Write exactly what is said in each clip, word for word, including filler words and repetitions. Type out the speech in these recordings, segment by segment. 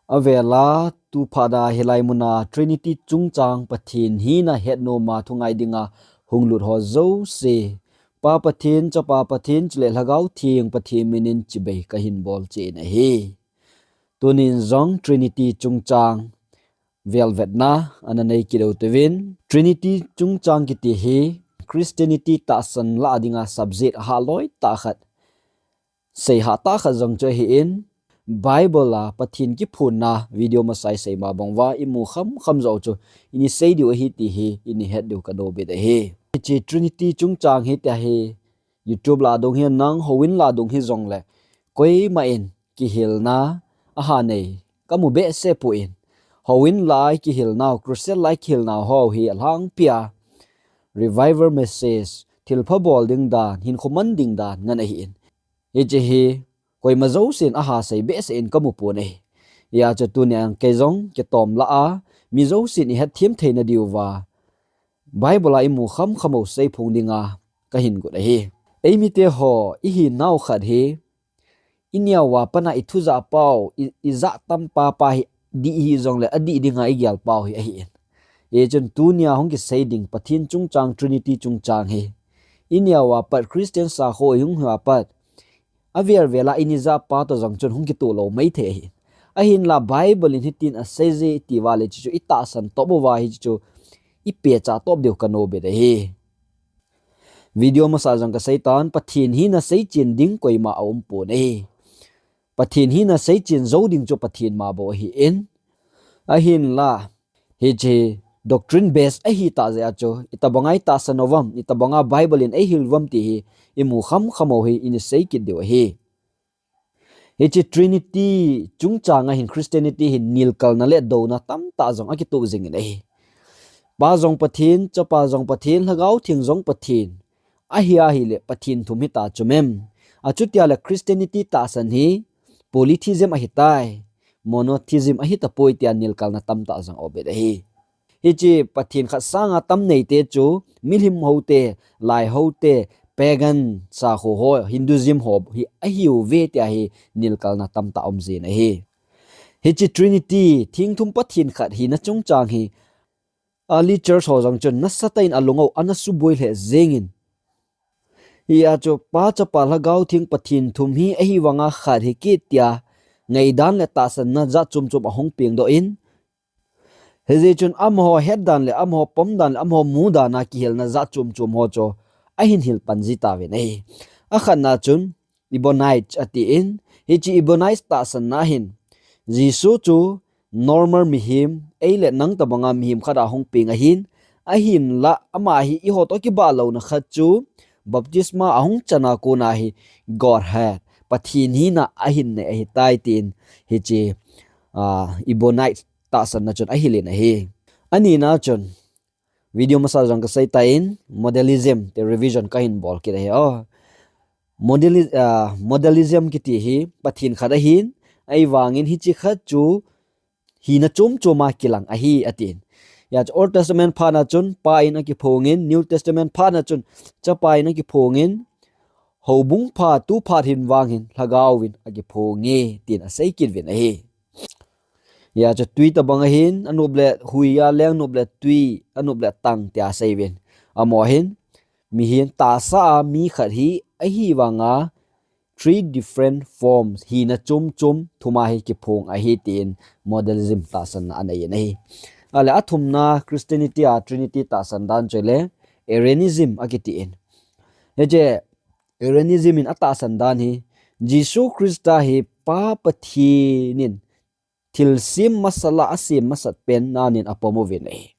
Avela tuphat a hilai muna Trinity chungchang Pathen hina hetnom a thungai dinga hunglut ho jouse, Pa Pathen, Chapa Pathen, chule Lhagao Theng Pathen minin chibai kahin bol cheh in ahi. Tunin jong Trinity chungchang velvetna ana nei kit u uvin. Trinity chungchang kiti hi Christianity tahsan lah dinga subject ahaloi tah khat, sei hah tah khat jong chu ahin, Bible a Pathen kiphonna video masa isei ma bang uva imu khamkham joh chu ini sei diu ahi ti hi ini het diu kanom bit ahi. Hiche Trinity chungchang hi tia hi YouTube lah dung hi nang, houin lah dung hijongle, koima in kihilna aha nei kamu behseh poi. Houin lah kihilnau, Christian lah kihilnau ho hi alhangpia revival message, thilpha bol ding dan, hinkho man ding dan ngen ahin. Hiche hi koima jousen aha sei behseh in kamu pon ahi. Hijeh chun tunia kei jong kitom lah a, mi jousen ihet them theina diuva Bible a imu khamkham u seiphong dinga kahin got ahi. Eimite ho ihinau khat hi, ineo a pat a ithu jah pau, i, ijah tam papa hi dih hijongle adih dinga igel pau hi ahin. Hichun tunia hung kisei ding Pathen chungchang, Trinity chungchang hi, ineo a pat, Christian sakho ihung hi a pat, avel vel a ini jah pa toh jong chun hung kitoh lou maithei ahin. Ahinla Bible in hitin asei je iti uva le hiche chu itahsan top uva hiche chu ipehcha top diu kanom bit ahi. Video masa jong kasei tan, Pathen hina seichen ding koima aum pon ahi. Pathen hina seichen jou ding chu Pathen ma bou ahin. Ahinla hiche doctrine base ahitah jeh a chu, itobanga itahsan uvam, itobanga Bible in eihil uvam ti hi imu khamkham u hi ini sei kit diu ahi. Hiche Trinity chungchang a hin Christianity hin nilkalna le douna tamtah jong akitoh jingin ahi. Pa jong Pathen, Chapa jong Pathen, Lhagao Theng jong Pathen, ahi ahile Pathen thum hita chu mem? Achutia le Christianity tahsan hi polytheism ahitai, monotheism ahitapoi tia nilkalna tamtah jong aum bit ahi. Hiche Pathen khat sanga tam neite chu milim houte, lai houte, pagan sakho ho, Hinduism ho hi ahiuve tia hi nilkalna tamtah aum jin ahi. Hiche Trinity, thengthum Pathen khat hina chungchang hi early church ho jong chun nasatah in alung u ana suboi lheh jengin, hijeh chun Pa, Chapa, Lhagao Theng Pathen thum hi ahivanga khat hi kit tia ngaidan le tahsanna jat chom chom ahung pengdoh in, hijeh chun amaho hetdan le, amaho pomdan le, amaho mudan a kihilna jat chom chom ho chu ahin hil pan ji tauvin ahi. Akhatna chun Ebionites atin, hiche Ebionites tahsanna hin Jesu chu normal mihem, ei le nang tobanga mihem khat a hung peng ahin, ahinla ama hi eiho toh kibah louna khat chu baptisma ahung chana kona hi Godhead, Pathen hina ahin nei ahitai tin hiche, ah, Ebionites tahsanna chun ahilin ahi. Anina chun, video masa jong kasei tan, modalism ti revision kahin bol kit ahi. Oh. Modali-, ah, modalism kiti hi Pathen khat ahin, ahivangin hiche khat chu hina chom chom a kilang ahi atin. Hijeh chun Old Testament phat na chun Pa in akiphongin, New Testament phat na chun Chapa in akiphongin, houbung phat, tuphat hin vang hin Lhagao vin akiphonge tin asei kit uvin ahi. Hijeh chun twi tobang ahin, anop le hui a leng, nop le twi, anop le tang tia asei uvin. Amaho hin, mihem tahsa a mi khat hi ahivanga three different forms, hina chom chom thum a hi kiphong ahi tin modalism tahsanna anei in ahi. Ahile athumna Christianity a Trinity tahsan dan chu le Arianism akitin. Hiche Arianism in atahsan dan hi, Jesu Christa hi Pa Pathen in thilsem masa lah a sem masat pen nanin apom uvin ahi.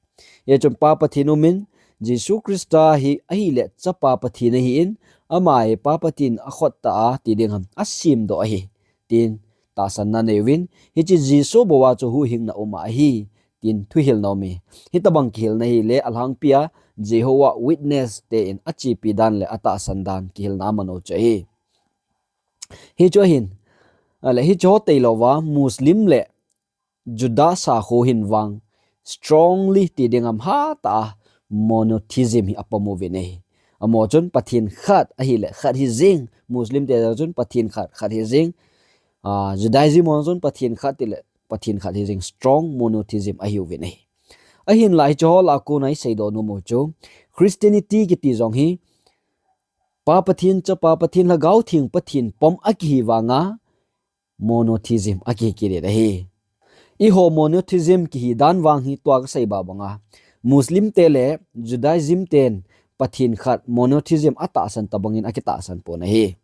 Hichun Pa Pathen umin, Jesu Christa hi ahile Chapa Pathen ahin, ama hi Pa Pathen akhut tah a ti ding ham, asemdoh ahi, tin tahsanna anei uvin, hiche Jesu bou a chu huhhingna um ahi, tin thuhilna aume. Hitobang kihilna hi le alhangpia Jehovah Witness te in achepi dan le atahsan dan kihilna aman u chu ahi. Hichu ahin, ahile hichu ho tailouva Muslim le Juda sakho hin vang strongly ti ding ham hatah a monotheism hi apom uvin ahi. Amaho chun Pathen khat ahile khat hijing, Muslim te jong chun Pathen khat, khat hijing, ah, Judaism ho chun Pathen khat tile Pathen khat hi jing strong monotheism ahiuvin ahi. Ahinlah hiche ho lah a kona isei doh nom u chu Christianity kiti jong hi Pa Pathen, Chapa Pathen, Lhagao Theng Pathen pom akihi vanga monotheism akihi kit in ahi. Eiho monotheism kihi dan vang hi tua kasei ba banga Muslim te le Judaism ten Pathen khat monotheism atahsan tabangin akitahsan pon ahi.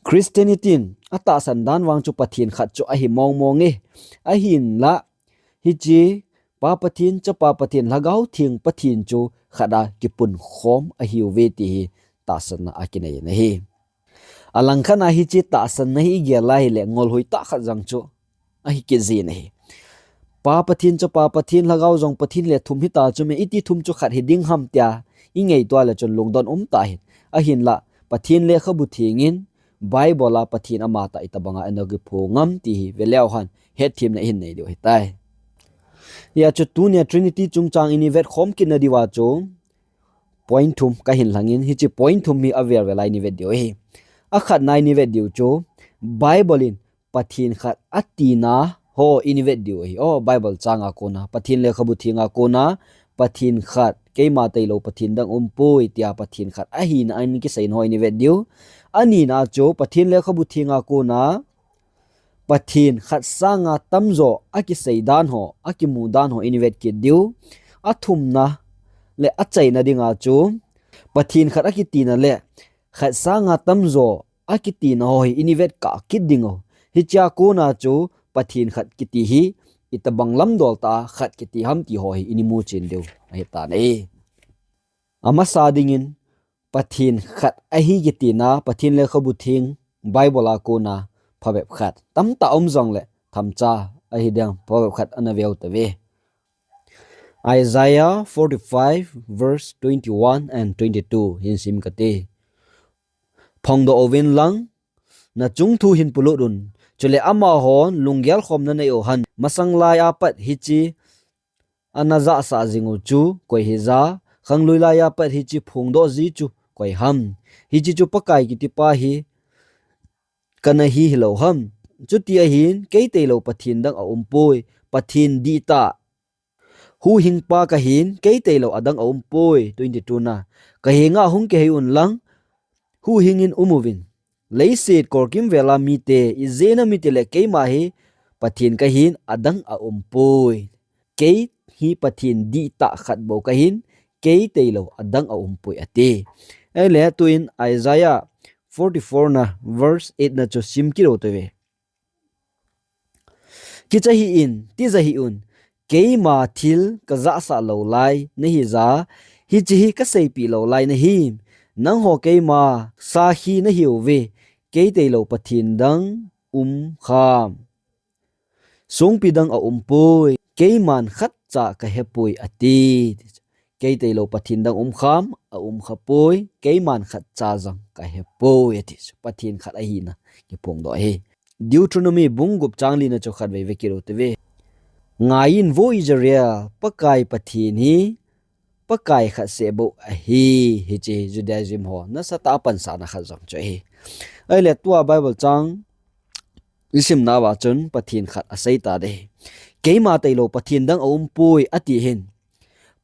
Christianity in atahsan dan vang chu Pathen khat chu ahi mong mong e. Ahinlah hiche Pa Pathen, Chapa Pathen, Lhagao Theng Pathen chu khat a kipunkhom ahiuve ti hi tahsanna akinei in ahi. Alangkhat a hiche tahsanna hi igel a ahile ngolhoi tah khat jong chu ahi kit jin ahi. Pa Pathen, Chapa Pathen, Lhagao jong Pathen le thum hita chu me iti thum chu khat hi ding ham tia ingaito a le chun lungdon um tah ahin. Ahinlah Pathen Lekhabu Theng in Bible a Pathen amatah itobanga ana kiphong am ti hi veleu hen hetthemna ihin nei diu ahitai. Hijeh chun tunia Trinity chungchang in ivet khom kit nadiuva chu point thum kahin langin, hiche point thum hi avel vel a in ivet diu ahi. Akhatna in ivet diu chu Bible in Pathen khat atina ho in ivet diu ahi. O, Bible chang a kona, Pathen Lekhabu Theng a kona Pathen khat, keima tailou Pathen dang umpoi tia Pathen khat ahina in kiseina ho in ivet diu. Anina chu Pathen Lekhabu Theng a kona Pathen khat sanga tamjo akisei dan ho, akimu dan ho in ivet kit diu. Athumna le achaina dinga chu Pathen khat akitina le khat sanga tamjo akitina ho hi in ivet kah kit diu. Hichea kona chu Pathen khat kiti hi itobang lamdol tah a khat kiti ham ti ho hi in imu chen diu ahitan ahi. Amasa dingin Pathen khat ahi kitina, Pathen Lekhabu Theng, Bible a kona phabep khat. Tamtah um jongle themcha ahi ding, phabep khat ana veu tave. Isaiah forty-five verse twenty-one and twenty-two hin sim kate. Phongdoh uvin lang, nachung thu hin polut un. Chule amahon lunggel khomna nei uhen. Masang laiya pat hiche ana jahsah jing u chu koi hija, khanglui laiya pat hiche phongdoh ji chu koi ham. Hiche chu Pakai kitipa hi kana hi hilou ham. Chuti ahin, kei tailou Pathen dang aumpoi. Pathen dihtah huhhingpa kahin, kei tailou adang aumpoi. Twenty-two na, kahenga hung kihei un lang, huhhingin um uvin. Leiset kolkimvela mite, ijeh inem itile keima hi Pathen kahin, adang aumpoi. Kei hi Pathen dihtah khat bou kahin, kei tailou adang aumpoi ati. Ahile tuin Isaiah forty-four na verse eight na chu sim kit u tave. Kicha hih in, tija hih un, keima thil kajahsah lou lai nahija, hiche hi kaseipeh lou lai nahi. Nangho keima sakhi nahiuve, kei tailou Pathen dang umkham. Songpi dang aumpoi, keiman khatcha kahepoi ati. Kei tailou Pathen dang umkham, aumkhapoi, keiman khatcha jong kahepoi ati. Pathen khat ahina kiphongdoh ahi. Deuteronomy bung gup chang lina chu khatvei ve kit u tave. Ngaiyin vo Israel, Pakai Pathen hi Pakai khat seh bou ahi. Hiche Judaism ho nasatah a pansahna khat jong chu ahi. Ahile tua Bible chang isimna uva chun Pathen khat asei tading ahi. Keima tailou Pathen dang aumpoi ati hin,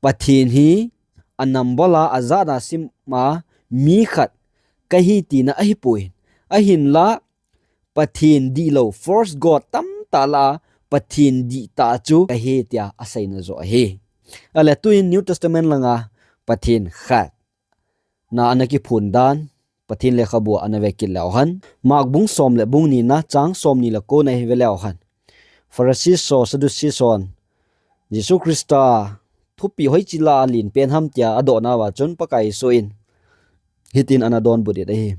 Pathen hi anambol a, ajat a sim a mi khat kahi tina ahipoi. Ahinlah Pathen dihlou, false god tamtah lah a Pathen dihtah chu kahi tia aseina joh ahi. Ahile tuin New Testament langa Pathen khat na ana kiphong dan, Pathen Lekhabu a ana ve kit leu hen. Mark bung som le bung ni na chang somni le ko na hi ve leu hen. Pharisee ho, Sadducee hon Jesu Christa thupeh hoiche lah a alen pen ham tia adohna uva chun Pakai Jesu in hitin ana donbut in ahi.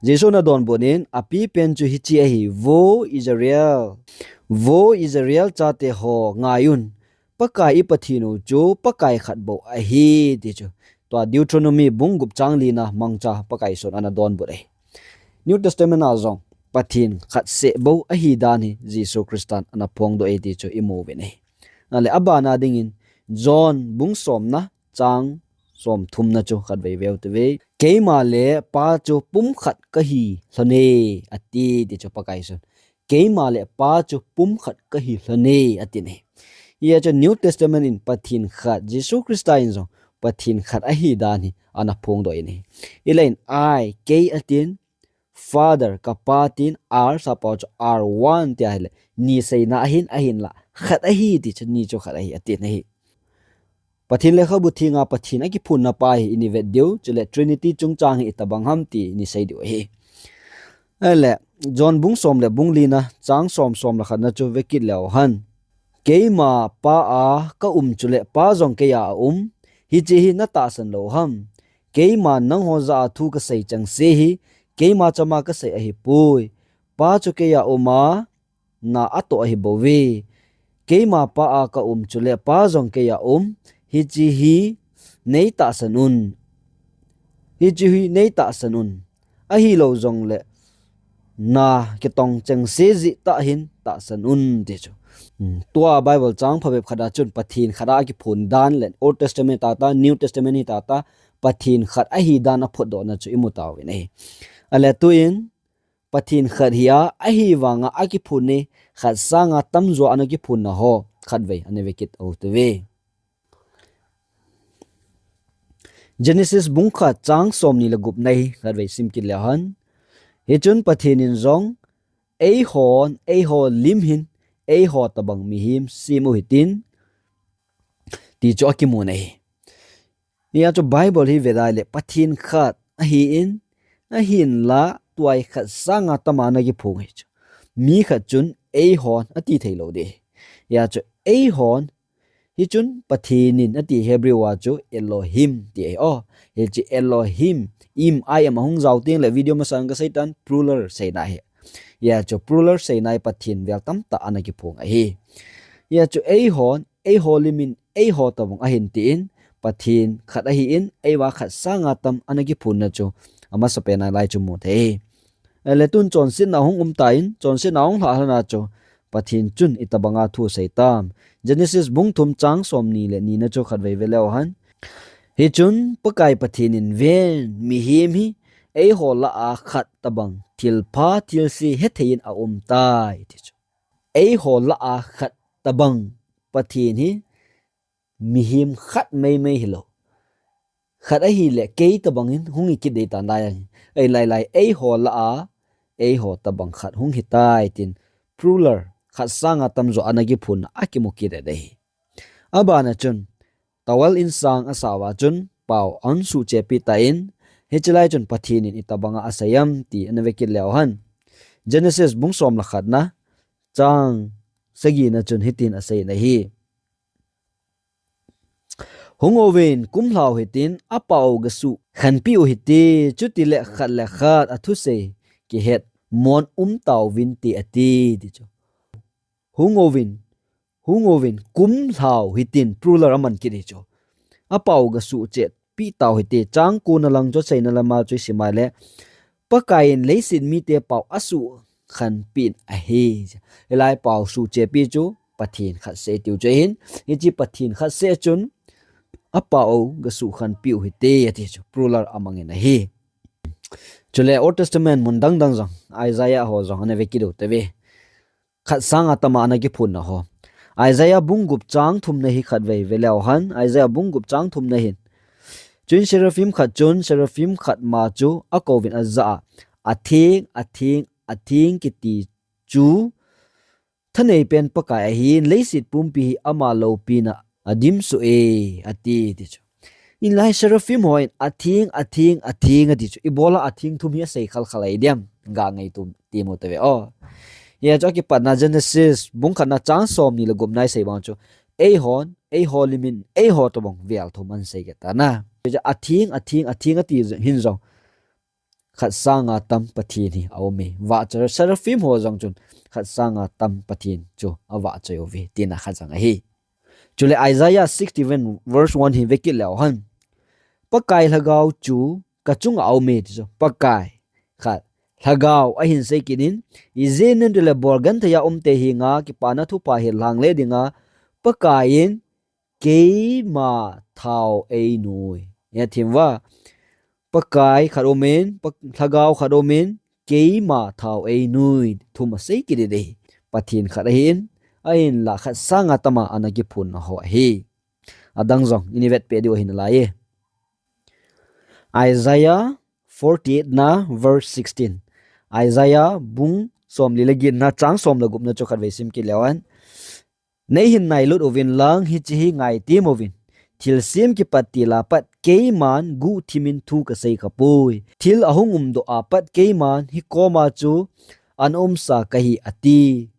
Jesu in adonbut in, apipen chu hiche ahi, Vo Israel, vo Israel chate ho, ngai un, Pakai i Pathen u chu Pakai khat bou ahi, ti chu tua Deuteronomy bung gup chang lina mangcha Pakai Jesu in ana donbut ahi. New Testament a jong Pathen khat seh bou ahi dan hi Jesu Christa in ana phongdoh e ti chu imu uvin ahi. Ahile abana dingin John bung somna chang somthumna chu khatvei ve u tave. Keima le Pa chu pumkhat kahi lhon e, ati, ti chu Pakai Jesu in. keima le Pa chu pumkhat kahi lhon e, atin ahi. Hia chu New Testament in Pathen khat, Jesu Christa in jong Pathen khat ahi dan hi ana phongdoh in ahi. Hilai in I, kei atin, Father, ka Pa tin, R, sappao chu R one tia ahile, ni seina ahin, ahinla khat ahi ti chu, ni chu khat ahi, atin ahi. Pathen lekhabu thenga Pathen akiphunna pa hi ini vet diu, chule Trinity chungchang hi itobang ham ti ini sei diu ahi. Ahile, John bung som le bung lina, chang som, som le khatna chu vekit leu hen. Keima Pa a kaum chule Pa jong keiya aum, hiche hi natahsan lou ham? Keiman nangho jah a thu kasei chengse hi, keima chama kasei ahipoi. Pa chu keiya aum a, na atoh ahi bouve. Keima Pa a kaum chule Pa jong keiya aum, hiche hi neitahsan un. Hiche hi neitahsan un. Ahilou jongle, na kitong chengse jeh tah hin tahsan un ti chu. Hmm, tua Bible chang phabep khat a chun Pathen khat a akiphun dan le Old Testament tah tah, New Testament hi tah tah, Pathen khat ahi dan aphotdohna chu imu tauvin ahi. Ahile tuin, Pathen khat hi a, ahivanga akiphun ni, khat sanga tamjo ana kiphunna ho, khatvei ana vekit uhite. Genesis bung khat chang somni le gupna hi khatvei simkit leu hen. Hichun Pathen in jong, eihon, eiho lim hin, eiho tobang mihem sem u hitin, ti chu akimun ahi. Hia chu Bible hi vedai le Pathen khat ahin, ahinla tua hi khat sanga tama ana kiphun hi chu. Mi khat chun eihon ati theilou ding. Hia chu eihon, hichun Pathen in ati Hebrew a chu Elohim ti ahi. Oh, hiche Elohim, im, I am ahung jao tengle video masang kaseitan plural seina ahi. Hia chu plural seina hi Pathen vel tamtah ana kiphun ahi. Hia chu eihon, eiho lim in, eiho tobang ahin tin, Pathen khat ahin, eiva khat sanga tam ana kiphunna chu, amasapen a lai chu mu thei. Ahile tun chonsetna hung um tan, chonsetna hung lha lhon a chu, Pathen chun itobanga thu asei tam. Genesis bung thum chang somni le nina chu khatvei ve leu hen. Hichun Pakai Pathen in ven, mihem hi eiho lah a khat tobang thilpha thilse hethei in aum tai ti chu. Eiho lah a khat tobang Pathen hi mihem khat meimei hilou. Khat ahile kei tobang in hung hi kit dei tan lai ahi. Ei lai lai eiho lah a, eiho tobang khat hung hitai tin plural khat sanga tamjo ana kiphunna akimu kit dei ahi. Abana chun, towel insang asah uva chun, pao ahung suhchehpi tan, hiche lai chun Pathen in itobanga asei am ti ana vekit leu hen. Genesis bung som le khatna, chang sagina chun hitin asei in ahi. Hung uvin, kumlhau hitin, apao gasuh khanpi u hite, chutile khat le khat athusei kihet, mon um tauvin te ati, ti chu. Hung uvin, hung uvin, kumlhau hitin, plural aman kit hi chu. Apao gasuh chetpi tau hite, chang kona lang chu aseina lama chu isim a le, Pakai in leiset mite pao asuh khanpi in ahi. Hilai pao suhchehpi chu Pathen khat seh tiu chu ahin, hiche Pathen khat seh chun apao gasuh khanpi u hite ati chu, plural amang in ahi. Chule Old Testament mun dang dang jong, Isaiah ho jong ana vekit uhite. Khat sanga tama ana kiphunna ho. Isaiah bung gup chang thumna hi khatvei ve leu hen, Isaiah bung gup chang thumna hin. Chuin seraphim khat chun, seraphim khat ma chu akouvin ajah a, atheng, atheng, atheng kiti chu thanei pen Pakai ahin, leiset pumpi hi ama loupina adim suh e, ati ti chu. Hilai seraphim hon atheng, atheng, atheng ati chu. Ibola atheng thum hi asei khal khal ahi diam. Ga ngaitu ti mu tave o. Hia chu akipatna Genesis bung khatna chang somni le gupna isei bang chu, eihon, eiho lim in, eiho tobang vel thum ahin sei kit tan a. Hia chu atheng, atheng, atheng ati hin jong khat sanga tam Pathen hi aum e. Vahchoi seraphim ho jong chun khat sanga tam Pathen chu avahchoi uve tina khat jong ahi. Chule Isaiah sixty-one verse one hi vekit leu hen. Pakai Lhagao chu kachunga aum e ti chu. Pakai khat Lhagao ahin sei kit in, ijeh inem itile bolgenthei a umte henga kipana thupha hi lhangle dinga Pakai in keima thao einoi. Hia thim uva, Pakai khat um in, Pa-, Lhagao khat um in, keima thao einui, thum asei kit ding ahi. Pathen khat ahin, ahinla khat sanga tama ana kiphonna ho ahi. Adang jong ini vetpeh diu ahi nalai e. Isaiah forty-eight na verse sixteen. Isaiah bung somli le get na chang som le gup na chu khatvei sim kit leu hen. Neihin nailut uvin lang, hiche hi ngaitem uvin. Thilsem kipat til a pat keiman guhthimin thu kasei khapoi. Thil ahung umdoh a pat keiman hikoma chu ana umsa kahi ati.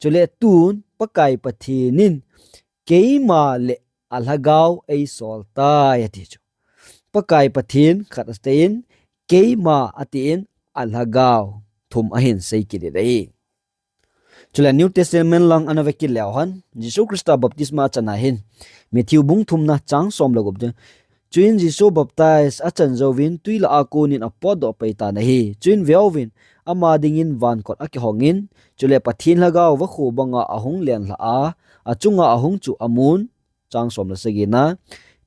Chule tun Pakai Pathen in keima le alhagao eisol tai ati chu. Pakai Pathen khat atin, keima atin, alhagao thum ahin sei kit ding ahi. Chule New Testament lang ana ve kit leu hen, Jesu Christa baptisma achan a hin, Matthew bung thum na chang som le gup ding. Chuin Jesu baptize achan jouvin twi lah a konin apotdoh pai tan ahi. Chuin veuvin, ama dingin van kot akihongin, chule Pathen lhagao vakhu banga ahung lenlha a, achunga ahung chuh amun, chang som le sagi na.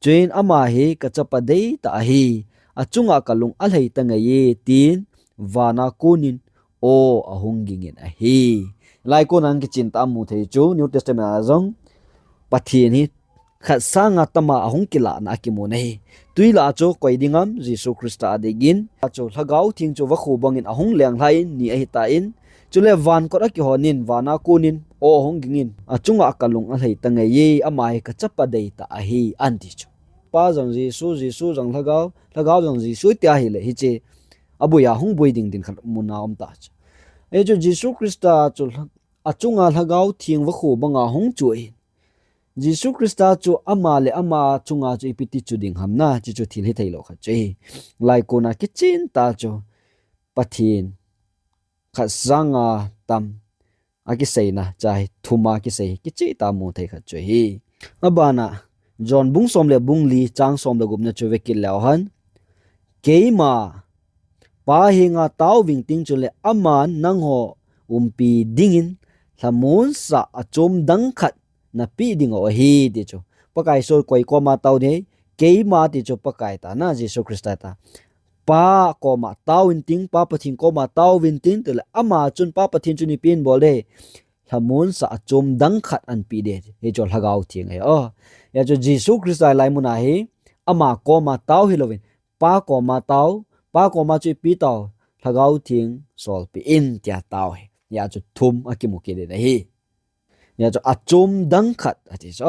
Chuin ama hi kachapa deitah ahi, achunga kalung alhai tangai e, tin vana konin aw ahung gingin ahi. Lai kona kichin tah a mu thei chu New Testament a jong Pathen hi khat sanga tama ahung kilahna akimun ahi. Twi lah a chu koi ding ham, Jesu Christa a dingin. Achu lhagao theng chu vakhu bangin ahung lenglha in ni ahitan, chule van kot akihonin, vana konin aw ahung gingin, achunga kalung alhai tangai e, ama hi kachapa deitah ahi, anti chu. Pa jong Jesu, Jesu jong lhagao, lhagao jong Jesu tia ahile hiche aboi a hung boi ding din khat muna um ta chu. Hichu Jesu Christa chu lha-, achunga lhagao theng vakhu banga hung chuh in, Jesu Christa chu ama le ama chunga chu ipi ti chuh ding ham na, hichu thil hithei lou khat chu ahi. Lai kona kichin tah chu Pathen khat sanga tam akiseina, chai thum a kisei kicheh tah a mu thei khat chu ahi. Abana John bung som le bung li chang som le gup na chu ve kit leu hen. Keima Pa henga tao vingting chule aman nangho umpi dingin lhamonsah achom dang khat napeh ding u ahi, ti chu. Pakai Jesu koi koma tao ding, keima ti chu Pakai ta na, Jesu Christa ta. Pa koma tao inting, Pa Pathen koma tao inting, tile ama chun Pa Pathen chun ipi abol ding, lhamonsah achom dang khat anapeh ding, hichu lhagao theng ahi. Oh, hichu Jesu Christa lai mun a hi, ama koma tao hilouvin, Pa koma tao, Pa koma chu ipi tao, lhagao theng solpeh in tia tao ahi. Hichu thum akimu kit ding ahi. Hichu achom dang khat ati chu.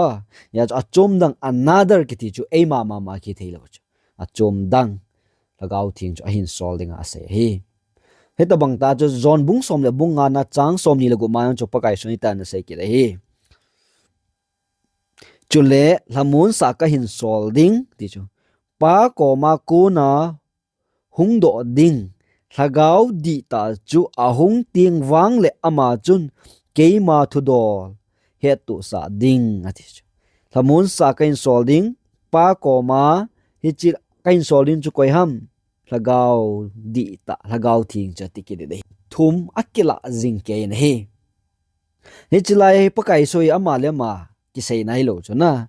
Hichu achom dang, another kiti chu eima mama kithei lou chu. Achom dang lhagao theng chu ahin sol dinga asei ahi. Hitabang tah chu John bung som le bung nga na chang som ni le gup ma chu Pakai Jesun hitin anasei kit ahi. Chule lhamonsah kahin sol ding ti chu. Pa koma kona hung doh ding lhagao dihtah chu ahung teng vangle ama chun keima thudol hettohsah ding ati chu. Lhamonsah kahin sol ding, Pa koma, hiche kahin sol ding chu koi ham, lhagao dihtah, lhagao theng chu ati kit ding ahi. Thum akilah jing kei in ahi. Hiche lai hi Pakai Jesu hi ama le ama kiseina hilou chu na.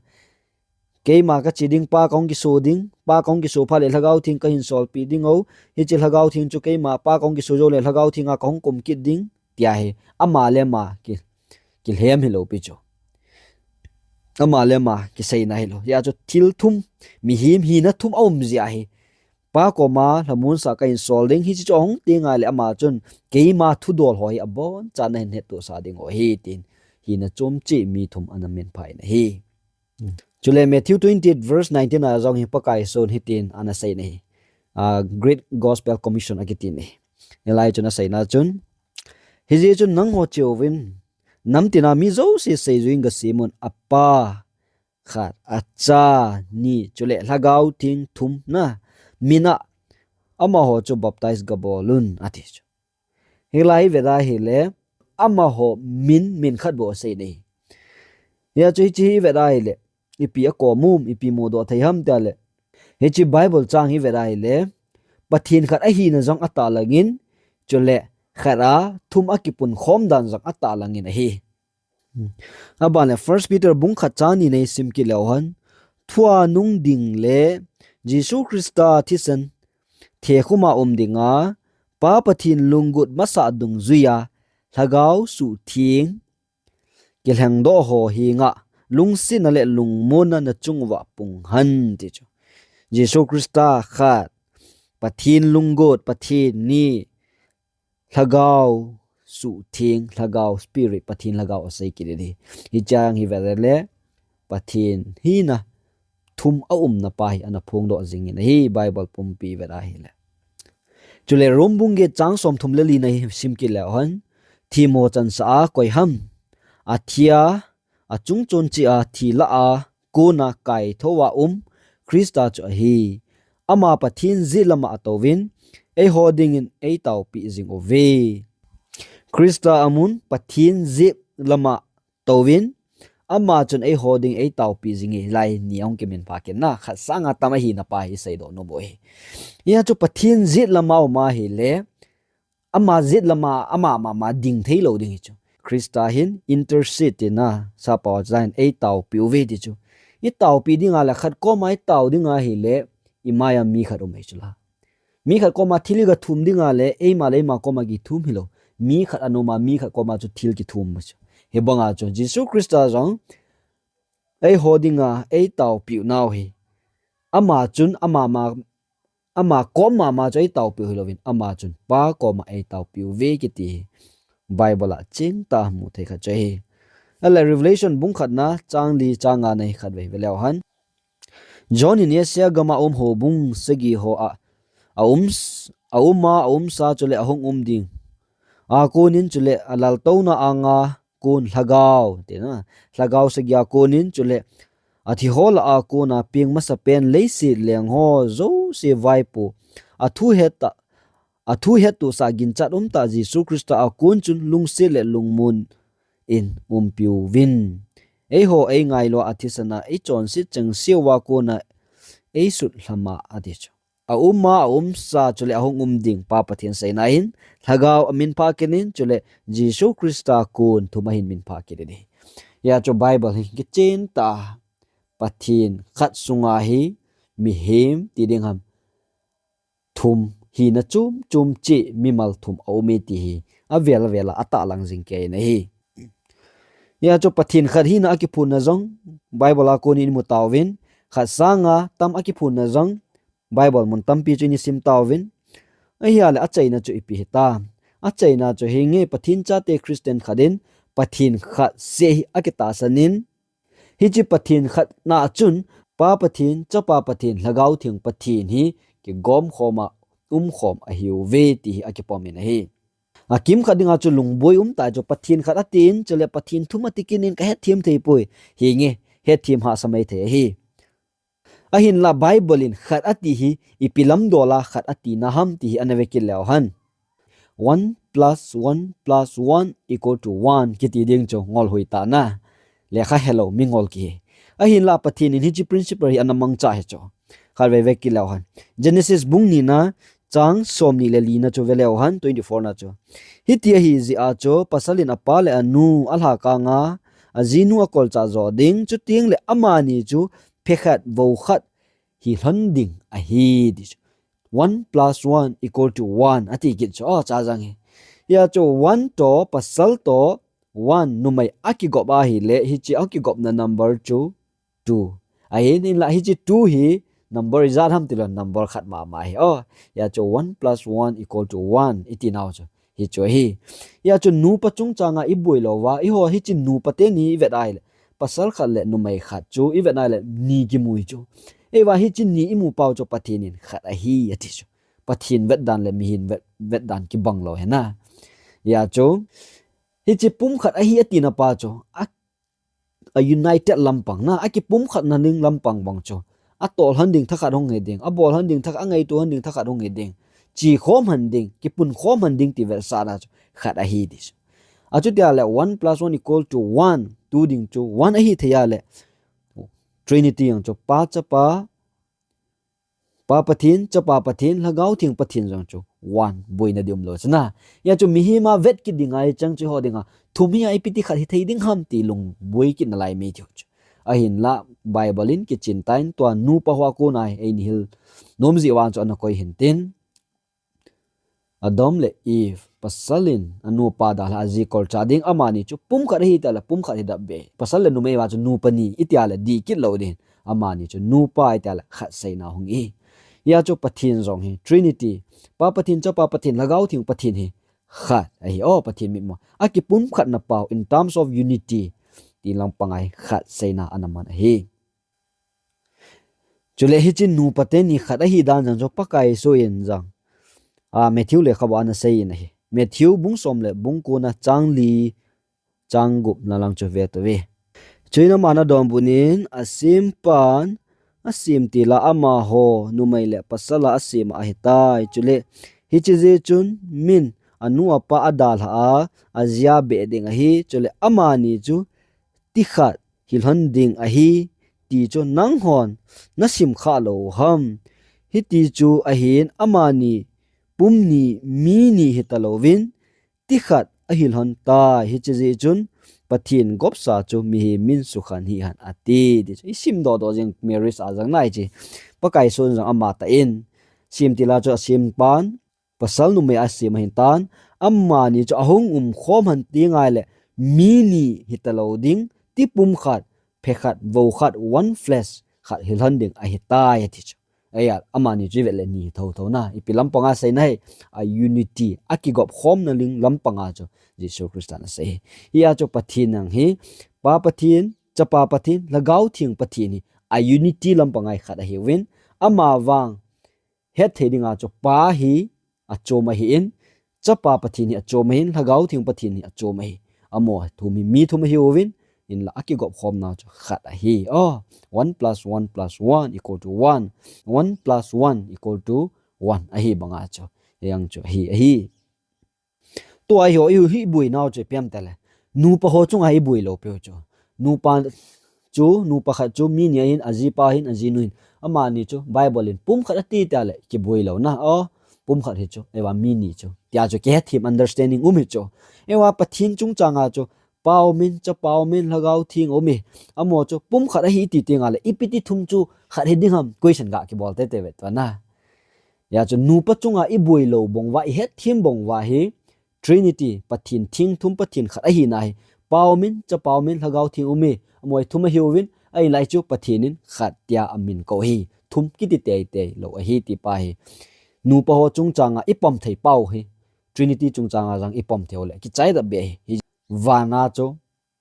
Keima kache ding, Pa kahung kiso ding, Pa kahung kiso phat le lhagao theng kahin solpeh ding o. Hiche lhagao theng chu keima Pa kahung kiso jou le lhagao theng a kahung kum kit ding, tia hi ama le ama ki, kilhem hilou pi chu. Ama le ama kiseina hilou. Hichu thil thum, mihem hina thum aum jeh ahi. Pa koma lhamonsah kahin sol ding, hiche chu ahung teng le ama chun keima thudol ho hi abonchan nahin hettohsah ding u ahi, tin hina chom cheh mi thum ana min phah in ahi. Chule Matthew twenty-eight verse nineteen a jong hi Pakai Jesun hitin anasei in ahi. A, Great Gospel Commission akiti in ahi. Hilai chun aseina chun, hijeh chun nangho cheuvin, namtina mi jouse seijui in gasemun, Apa khat, Acha ni, chule lhagao theng thum na min a amaho chu baptize gabolun ati chu. Hilai hi vet a hile, amaho min, min khat bou asei in ahi. Hichu hiche hi vet a hile, ipi akom um, ipi mudoh thei ham tile, hiche Bible chang hi vet a hile, Pathen khat ahina jong atahlang in, chule khat a thum akipun khom dan jong atahlang in ahi. Aban le First Peter bung khat chang ni nei sim kit leu hen. Thua nung ding le Jesu Christa thisan thekhum a um dinga Pa Pathen lunggot masa dungjuia Lhagao suhtheng kilhengdoh ho henga lungsetna le lungmonna nachung uva pung hen ti chu. Jesu Christa khat, Pathen lunggot, Pathen ni, Lhagao suhtheng, Lhagao Spirit, Pathen Lhagao asei kit ding. Hichang hi vele Pathen hina thum aumna pa hi ana phongdoh jingin ahi, Bible pumpi vet ahile. Chule Rom bung get chang somthum le lina hi sim kit leu hen. Themmo chansa a koi ham? Athia, achungchon cheh a thi lah a kona kaithouva um Christa chu ahi. Ama Pathen jet lama atouvin, eiho dingin eitaopi jing uve. Christa amun Pathen jet lama touvin, ama chun eiho ding eitaopi jing e, lai ni ahung kiminpha kit na, khat sanga tam ahina pa hi seidoh nom u ahi. Hia chu Pathen jet lama um ahile, ama jet lama, ama mama ding theilou ding hi chu. Christa hin intercede tina, sapa jan eitaopi uve ti chu. Itaopi dinga le khat koma itao ding ahile, imaiya mi khat um ahi chu la. Mi khat koma thil igathum dinga le, eima le eima koma kithum hilou. Mi khat ana um a, mi khat koma chu thil kithum ma chu. Hibanga chu, Jesu Christa jong, eiho dinga eitaopiu nau hi. Ama chun, ama ma, ama koma ma chu eitaopiu hilouvin, ama chun Pa koma eitaopiu ve kiti hi Bible a chingtah a mu thei khat chu ahi. Ahile Revelation bung khatna, chang li, chang ngana hi khatvei ve leu hen. John in Asia gama um houbung sagi ho a, aum s-, auma, aumsa chule ahung um ding a konin chule alaltouna anga kon Lhagao, tina, Lhagao sagi a konin chule athi ho lah a kona peng masapen leiset leng ho jouse vaipo, athu het a, athu hettohsah ginchat umtah Jesu Christa a kon chun lungset le lungmon in umpiuvin. Eiho eingailua athisan a eichonset chengseuva kona eisut lhama ati chu. Auma, aumsa chule ahung um ding Pa Pathen seina hin, Lhagao amin pha kit in chule Jesu Christa kon thum ahin min pha kit in ahi. Hia chu Bible hi kichingtah a Pathen khat sunga hi mihem ti ding ham, thum, hina chom chom cheh mimal thum aum e ti hi avel vel a atahlang jing kei in ahi. Hia chu Pathen khat hina akiphonna jong Bible a konin imu tauvin, khat sanga tam akiphonna jong Bible mun tampi chu ini sim tauvin. Ahia le achaina chu ipi hita? Achaina chu hinge, Pathen chate Christian khat in Pathen khat seh hi akitahsan in, hiche Pathen khat na chun Pa Pathen, Chapa Pathen, Lhagao Theng Pathen hi kigom khom a, um khom ahiuve ti hi akipom in ahi. Akimkhat dinga chu lungboi umtah chu Pathen khat atin, chule Pathen thum ati kit in kahetthem thei poi. Hinge, hetthem hahsa mai thei ahi. Ahinla Bible in khat ati hi ipi lamdol a khat atina ham ti hi ana ve kit leu hen. One plus one plus one equal to one kiti ding chu ngol hoi tah na. Lekha helou mi ngol kihi. Ahinla Pathen in hiche principle hi ana mangcha ahi chu. Khatvei ve kit leu hen. Genesis bung nina, chang somni le lina chu ve leu hen, twenty-four na chu. Hiti ahi jeh a chu, pasal in apa le anu alhakang a, ajinu akolchah jo ding, chuteng le amani chu phe khat, vo khat hi lhon ding ahi ti chu. One plus one equal to one ati kit chu, o, cha jang hi. Hia chu one toh, pasal toh, one numei akigop ahile, hiche akigopna number chu two. Ahin, hinla hiche two hi number ijat ham tilou, number khat mama hi. O, hia chu one plus one equal to one iti nau chu. Hichu ahi. Hia chu nupa chungchang a iboi louva, eiho hiche nupa teni ivet ahile, pasal khat le numei khat chu ivet ahile ni kimu hi chu. Eiva hiche ni imu pau chu Pathen in khat ahi ati chu. Pathen vetdan le mihem vet, vetdan kibang lou hina. Hia chu, hiche pumkhat ahi atina pa chu, a, a united lampang na, akipumkhatna ding lampang bang chu. Atol lhon ding thakhat hung hi ding, abol lhon ding thakhat, angaito lhon ding thakhat hung hi ding. Chekhom lhon ding, kipunkhom lhon ding ti vetsahna chu khat ahi ti chu. Achutia le one plus one equal to one, tu ding chu one ahi thei a le Trinity jong chu Pa, Chapa, Pa Pathen, Chapa Pathen, Lhagao Theng Pathen jong chu one, boina ding umlou chu na. Hia chu mihem a vet kit ding ahi chang chu eiho dinga, thum hi a ipi ti khat hithei ding ham ti lungboi kit nalai mai thei chu. Ahinla Bible in kichen tan, tua nupa hoa kona hi eina hil nom jeh uva chu ana koi hin tin. Adam le Eve, pasal in anupa dalha a ji kolcha ding, amani chu pumkhat ahi tale pumkhat hi dap be. Pasal le numei va chu nupa ni iti a le di kit lou ding. Amani chu nupa iti a le khat seina hung hi. Hia chu Pathen jong hi Trinity, Pa Pathen, Chapa Pathen, Lhagao Theng Pathen hi khat ahi. O Pathen mitmo. Akipumkhatna pau in terms of unity ti lampang a hi khat seina ana man ahi. Chule hiche nupa teni khat ahi dan jong chu Pakai Jesu in jong, a, Matthew lekhabu a ana sei in ahi. Matthew bung som le bung ko na chang li chang gup na lang chu ve tauve. Chuin aman adonbut in, asempan asem til a amaho numei le pasal a asem ahitai. Chule hiche jeh chun min anu apa adalha a, aji a beh ding ahi. Chule amani chu tikhat hilhon ding ahi ti chu nanghon nasim kha lou ham? Hiti chu ahin, amani pum ni, mi ni hita louvin, tikhat ahilhon tai. Hiche jeh chun Pathen gopsa chu mihem min sukhan hihen ati. Ti chu isim doh doh jing Mary sa jang nai chi. Pakai Jesu in jong ama tah in, sem til a chu asempan pasal numei a asem ahin tan, amani chu ahung umkhom hon ti ngai le, mi ni hita lou ding, ti pumkhat, phe khat, vo khat, one flesh khat hilhon ding ahitai ati chu. Eia, amani chu ivet le ni thotho na. Ipi lampang a seina hi, a unity, akigop khomna ding lampang a chu Jesu Christa in asei hi. Hia chu Pathen jong hi, Pa Pathen, Chapa Pathen, Lhagao Theng Pathen hi, a unity lampang a hi khat ahiuvin, ama vang hetthei dinga chu Pa hi achom ahin, Chapa Pathen hi achom ahin, Lhagao Theng Pathen hi achom ahi. Amaho thum hi mi thum ahiuvin, hinla akigop khomna chu khat ahi. O, one plus one plus one equal to one. One plus one equal to one ahi banga chu. Hijeng chu ahi, ahi. Tua hi ho, i hi boi nau chu ipi ham tile, nupa ho chunga i boi lou peu chu. Nupa chu, nupa khat chu mi ni ahin, ajipa ahin, ajinu ahin. Amani chu Bible in pumkhat ati tile kiboi lou na. O, pumkhat hi chu, eiva mi ni chu. Tia chu kihethem understanding um hi chu. Eiva Pathen chungchanga chu Pa umin, Chapa umin, Lhagao Theng umin. Amaho chu pumkhat ahi iti teng le, ipi ti thum chu khat hi ding ham, question ga kibol teitei ve tua na. Hia chu nupa chunga i boi lou bang uva, i hetthem bang uva hi, Trinity, Pathen theng thum, Pathen khat ahina hi, Pa umin, Chapa umin, Lhagao Theng umin, amaho thum ahiuvin, ahinla hichu Pathen in khat tia amin kou hi, thum kiti teitei lou ahi ti pa hi. Nupa ho chungchanga i pom thei pau hi, Trinity chungchanga jong i pom thei u le kichai da be hi. Hi vana chu,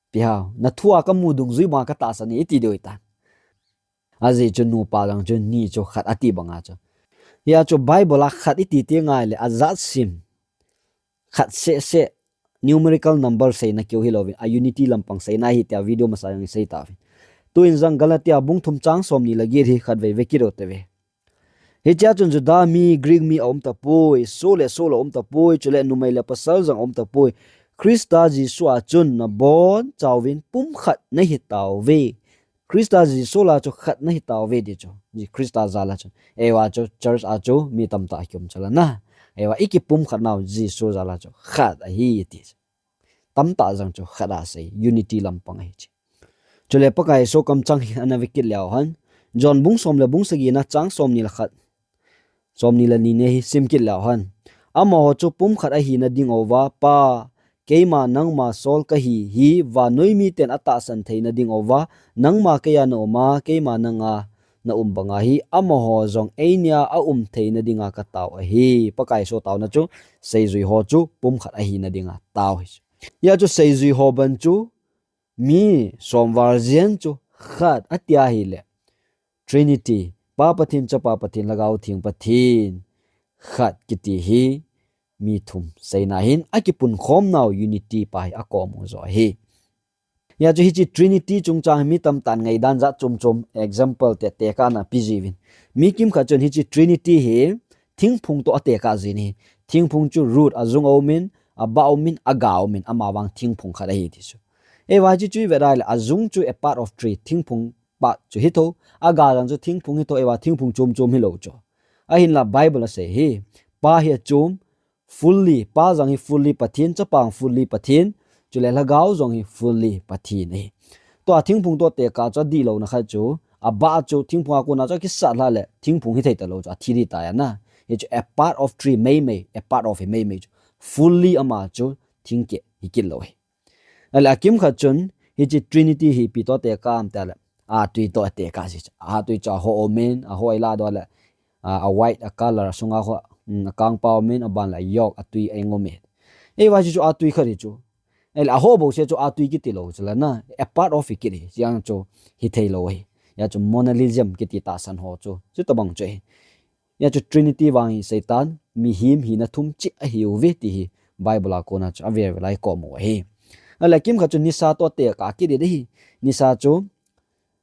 ipi ham, na thua kamu dungjui banga katahsan e iti diu ahitan. Ajeh chu nupa jong chu ni chu khat ati banga chu. Hia chu Bible a khat iti teng le ajat sim, khat seh seh, numerical number seina keu hilouvin, a unity lampang seina ahi tia video masa jong i sei tauvin. Tuin jong Galatia bung thum chang som ni le get hi khatvei ve kit u te ve. Hichea chun Juda mi, Greek mi aum tapoi, sole sol aum tapoi, chule numei le pasal jong aum tapoi. Christa Jesu a chun nabon chauvin pumkhat nahi tauve. Christa Jesu la chu khat nahi tauve ti chu. Christa jal a chun. Eiva chu church a chu mi tamtah kium chu la na. Eiva i kipumkhat nau Jesu jal a chu khat ahi ti chu. Tamtah jong chu khat a sei, unity lampang ahi chu. Chule Pakai Jesu kamchang hi ana ve kit leu hen. John bung som le bung sagi na chang som ni le khat, som ni le ni na hi sim kit leu hen. Amaho chu pumkhat ahina ding uva, Pa, keima nangma sol kahi hi, vannoi miten atahsan theina ding uva, nangma keia na um a, keima nanga na um banga hi, amaho jong einia aum theina dinga katao ahi. Pakai Jesu taona chu, seijui ho chu pumkhat ahina dinga tao hi. Hia chu seijui ho ban chu, mi som val jen chu khat ati ahile, Trinity, Pa Pathen, Chapa Pathen, Lhagao Theng Pathen, khat kiti hi, mi thum seina hin, akipunkhom nau unity pa hi akom u jo ahi. Hia chu hiche Trinity chungchang hi mi tamtah in ngaidan jat chom chom example te tekah na pe jiuvin. Mi kimkhat chun hiche Trinity hi thingphung toh atekah jin ahi. Thingphung chu root, ajung aumin, abah aumin, aga aumin, ama vang thingphung khat ahi ti chu. Eiva hiche chu i vet a le, ajung chu a part of tree, thingphung part chu hitho, aga jong chu thingphung hitho, eiva thingphung chom chom hilou chu. Ahinla Bible asei hi, Pa hi achom, fully, Pa jong hi fully Pathen, Chapa jong fully Pathen, chule Lhagao jong hi fully Pathen ahi. Tua thingphung toh tekah chu adihlouna khat chu, abah chu thingphung a kona chu akisat lha le, thingphung hithei talou chu athi ding tai ana. Hichu a part of three meimei, a part of hi meimei chu. Fully ama chu thingkeh hi kit lou hi. Ahile akimkhat chun, hiche Trinity hi ipi toh tekah ham tile, atui toh tekah ji chu. Atui chu aho umin, aho ahilou dole, a, a white, a color, asunga ho, um, akangpao umin, aban le ayok, atui a-eng umin. Eiva hichu atui khat hi chu. Ahile aho bouseh chu atui kiti lou chu la na, a part of hi kit hi, hiche jong chu hithei lou hi. Hijeh chun monadism kiti tahsan ho chu, chutobang chu hi. Hijeh chun Trinity vang hi Satan, mihem hina thum cheh ahiuve ti hi Bible a kona chu avel vel a ikom u ahi. Ahile akimkhat chu nisa toh tekah kit ding ahi. Nisa chu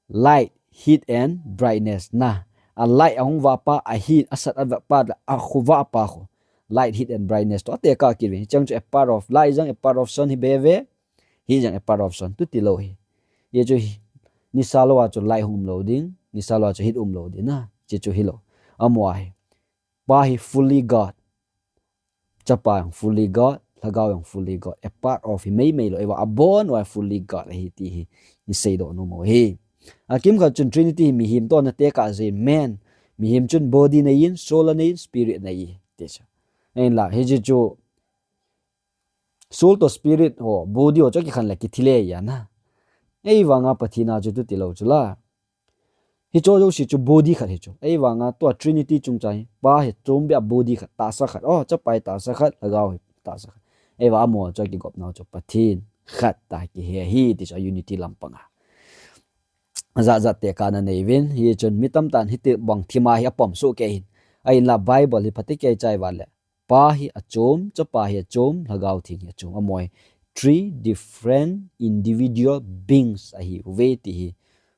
light, heat and brightness na. A light ahung vah pa, a heat, asat avah pa, akhu vah pa khu. Light, heat and brightness toh tekah kit uve. Hiche jong chu a part of light jong a part of sun hi beh uve. Heat jong a part of sun, chuti lou hi. Hichu hi, nisa lou a chu light hung um lou ding, nisa lou a chu heat um lou ding na. Hichu hilou. Amaho hi. Pa hi fully God. Chapa jong fully God, Lhagao jong fully God. A part of hi meimei lou, eiva abon uva fully God ahi ti hi iseidoh nom u ahi. Akimkhat chun Trinity hi mihem toh ana tekah jin, man. Mihem chun body aneiyin, soul aneiyin, spirit aneiyin, ti chu. Ahinla, hiche chu soul toh spirit ho, body ho chu akikhen le kithi le ahi na. Eivanga Pathen a chu chuti lou chu la. Hiche jouse chu body khat hi chu. Eivanga tua Trinity chungchang hi, Pa hi chom beh a body khat, tahsa khat. O, Chapa hi tahsa khat, Lhagao hi tahsa khat. Eiva amaho chu akigop nau chu Pathen khat tia kihe ahi ti chu, unity lampang a. Ajat jat tekah ana nei uvin, hichun mi tamtah in hitobang thim a hi apom soh kei hin. Ahinla Bible hi phatechan ichai uva le, Pa hi achom, Chapa hi achom, Lhagao Theng hi achom. Amaho hi three different individual beings ahiuve ti hi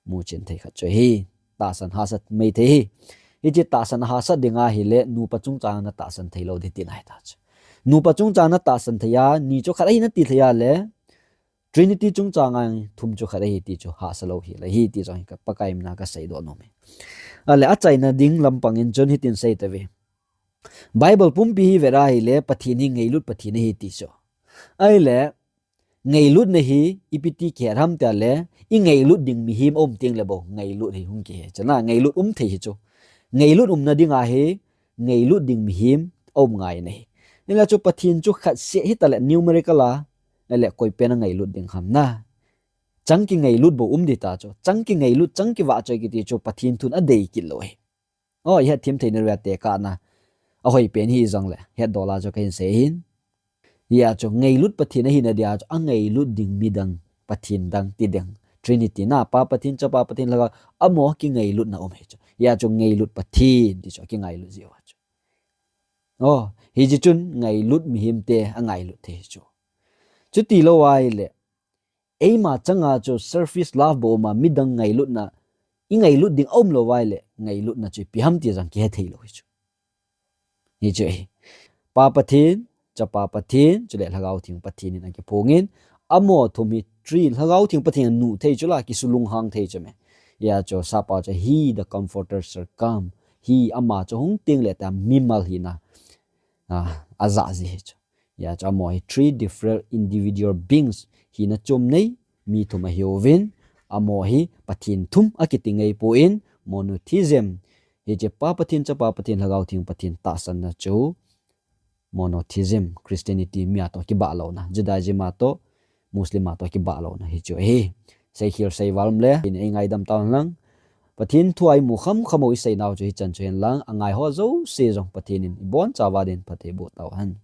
muchen thei khat chu ahi. Tahsan hahsat mai thei hi. Hiche tahsan hahsat ding ahile, nupa chungchang ana tahsan thei lou ding tina ahi ta chu. Nupa chungchang ana tahsan thei a, ni chu khat ahi nati thei a le, Trinity chungchang a thum chu khat ahi ti chu hahsa lou hel ahi ti chu hi ka Pakai mina kaseidoh nom e. Ahile achaina ding lampang in chun hitin sei tauve. Bible pumpi hi ivet a ahile Pathen hi ngailut Pathen ahi ti chu. Ahile ngailutna hi ipi ti kihet ham tia le, ingailut ding mihem aum teng le bou ngailut hi hung kihe chu na, ngailut um thei hi chu. Ngailut umna ding ahi, ngailut ding mihem aum ngai ahi. Hinla chu Pathen chu khat seh hita le numerical a, ahile koi pen angailut ding ham na. Chang kingailut bou um ding ta chu. Chang kingailut, chang kivahchoi kiti chu Pathen thun adei kit lou ahi. O, ihet them thei na ria tekah na. Ahoi pen hi jong le, hetdol a chu kahin sei hin. Hijeh chun ngailut Pathen ahina dia chu, angailut ding midang, Pathen dang ti ding. Trinity na, Pa Pathen, Chapa Pathen, Lhagao, amaho kingailutna um hi chu. Hijeh chun ngailut Pathen ti chu, kingailut jeh uva chu. O, hiche chun ngailut mihem te angailut thei hi chu. Chuti lou ahile, eima changa chu selfish love bou um a, midang ngailutna, ingailut ding aum lou ahile, ngailutna chu ipi ham ti jong kihe thei lou hi chu. Hichu ahi. Pa Pathen, Chapa Pathen, chule Lhagao Theng Pathen in akiphong in, amaho thum hi three, Lhagao Theng Pathen in anuh thei chu la, kisulunghang thei chu me. Hijeh chun sappao chu, He the Comforter shall come. He, ama chu hung teng le tia mimal hina, a, ajah ji hi chu. Hijeh chun amaho hi three different individual beings hina chom nei, mi thum ahiuvin, amaho hi Pathen thum akiti ngai poi, monotheism. Hiche Pa Pathen, Chapa Pathen, Lhagao Theng Pathen tahsanna chu monotheism, Christianity mi a toh kibah louna, Judaism a toh, Muslim a toh kibah louna hi chu ahi. Seikhel seival um le, in eingaidam tauhen lang. Pathen thu a imu khamkham u isei nau chu hichan chu hen lang, angai ho jouse jong Pathen in ibonchauva din phatthei boh tauhen.